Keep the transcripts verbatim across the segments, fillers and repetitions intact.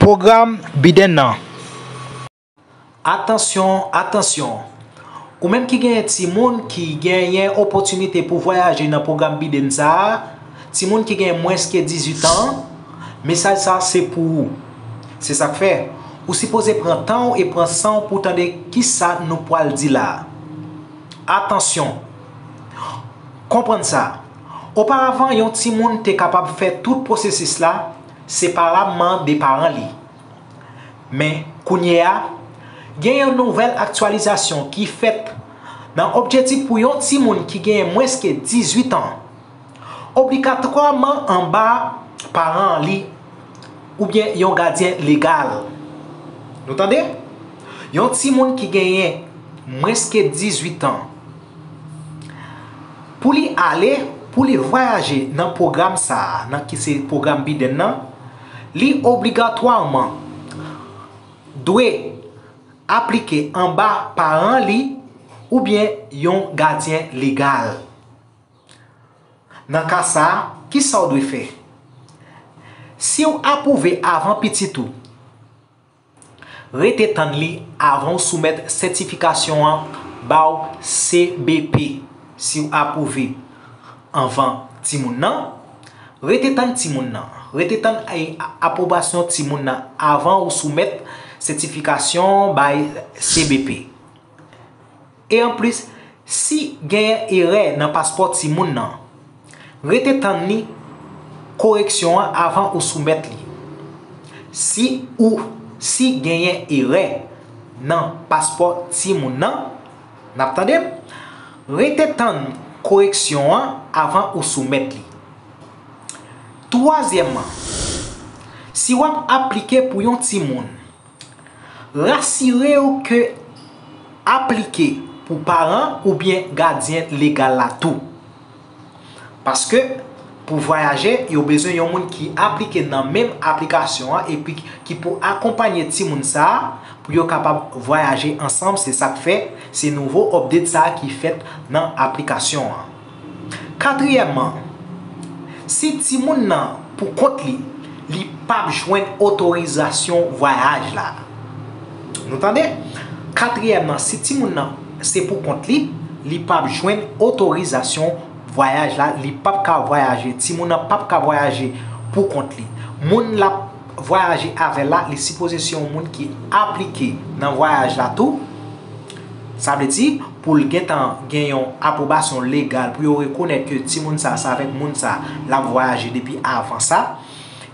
Pwogram Biden nan. Atansyon, atansyon! Ou menm ki genyen timoun ki genyen opòtinite pou vwayaje nan pwogram Biden sa a, timoun ki gen mwens ke dizuit an, mesaj sa a se pou ou. Se sa k fè, ou sipoze pran tan w e pran san w pou w tande kisa nou pwal di la a. Atansyon! Konprann sa, oparavan yon timoun te kapab fè tout pwosesis la separeman de paran li. Men, kounye a, gen yon nouvèl aktyalizasyon ki fèt nan objektif pou yon timoun ki genyen mwens ke dizuit an obligatwaman anba paran li oubyen yon gadyen legal. Nou tande? Yon timoun ki genyen mwens ke dizuit an, pou li ale, pou li vwayaje nan pwogram sa a, nan ki se pwogram Biden nan, li obligatwaman dwe aplike anba paran li oubyen yon gadyen legal. Nan ka sa a, kisa w dwe fè? Si w apwouve avan pitit ou, rete tann li avan w soumèt sètifikasyon an ba w C B P. Si w apwouve anvan timoun nan, rete tann timoun nan. Rete tann, e, apwobasyon timoun nan avan w soumèt sètifikasyon bay C B P. E anplis, si genyen erè nan paspò timoun nan, rete tann li koreksyon an avan ou soumèt li. Si ou, si genyen erè nan paspò timoun nan, n ap tande m, rete tann koreksyon an avan ou soumèt li. Twazyèmman, si w ap aplike pou yon timoun, rasire w ke aplike pou paran oubyen gadyen legal la tou. Paske, pou vwayaje, yo bezwen yon moun ki aplike nan menm aplikasyon an epi ki pou akonpanye timoun sa a pou yo kapab vwayaje ansanm. Se sa k fè se nouvo update sa a ki fèt nan aplikasyon an. Katriyèmman, si timoun nan pou kont li, li p ap jwenn otorizasyon vwayaj la. Nou tande? Katriyèmman, si timoun nan se pou kont li, li p ap jwenn otorizasyon vwayaj la, li p ap ka vwayaje, timoun nan p ap ka vwayaje pou kont li. Moun l ap vwayaje avè l la, li sipoze se yon moun ki aplike nan vwayaj la tou. Sa vle di, pou l gentan gen yon apwobasyon legal, pou yo rekonèt ke timoun sa, se avèk moun sa, l ap vwayaje depi avan sa.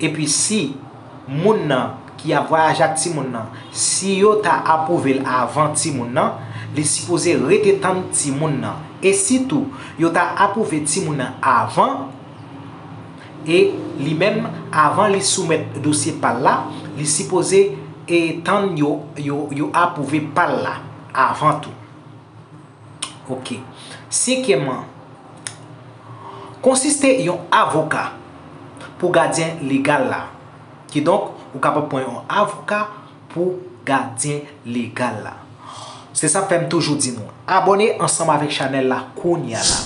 Epi si moun nan ki ap vwayaje ak timoun nan, si yo ta apwouve l avan timoun nan, li sipoze rete tann timoun nan. E si tou, yo ta apwouve timoun nan avan, e li menm, avan li soumèt dosye pa l la, li sipoze, e, tann yo, yo, yo apwouve pa l la avan tou. Oke. Senkyèmman, konsiste yon avoka pou gadyen legal la. Kidonk, ou kapab pran yon avoka pou gadyen legal la. Se sa k fè m toujou di nou, abòne ansanm avèk chanèl la kounye a la.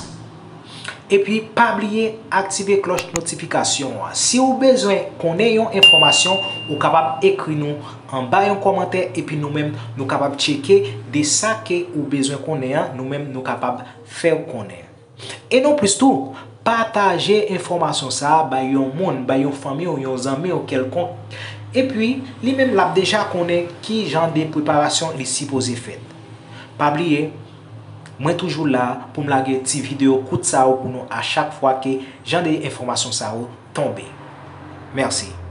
Epi, pa bliye aktive klòch notifikasyon an. Si w bezwen konnen yon enfòmasyon, ou kapab ekri nou anba yon kòmantè, epi nou menm, nou kapab tcheke de sa ke ou bezwen konnen an, nou menm, nou kapab fè w konnen. E non plis tou, pataje enfòmasyon sa a bay yon moun, bay yon fanmi w, yon zanmi w kèlkonk. Epi, li menm l ap deja konnen ki jan de preparasyon li sipoze fèt. Pa bliye, mwen toujou la pou m lage ti videyo kout sa yo pou nou a chak fwa ke jan de enfòmasyon sa yo tonbe. Mèsi.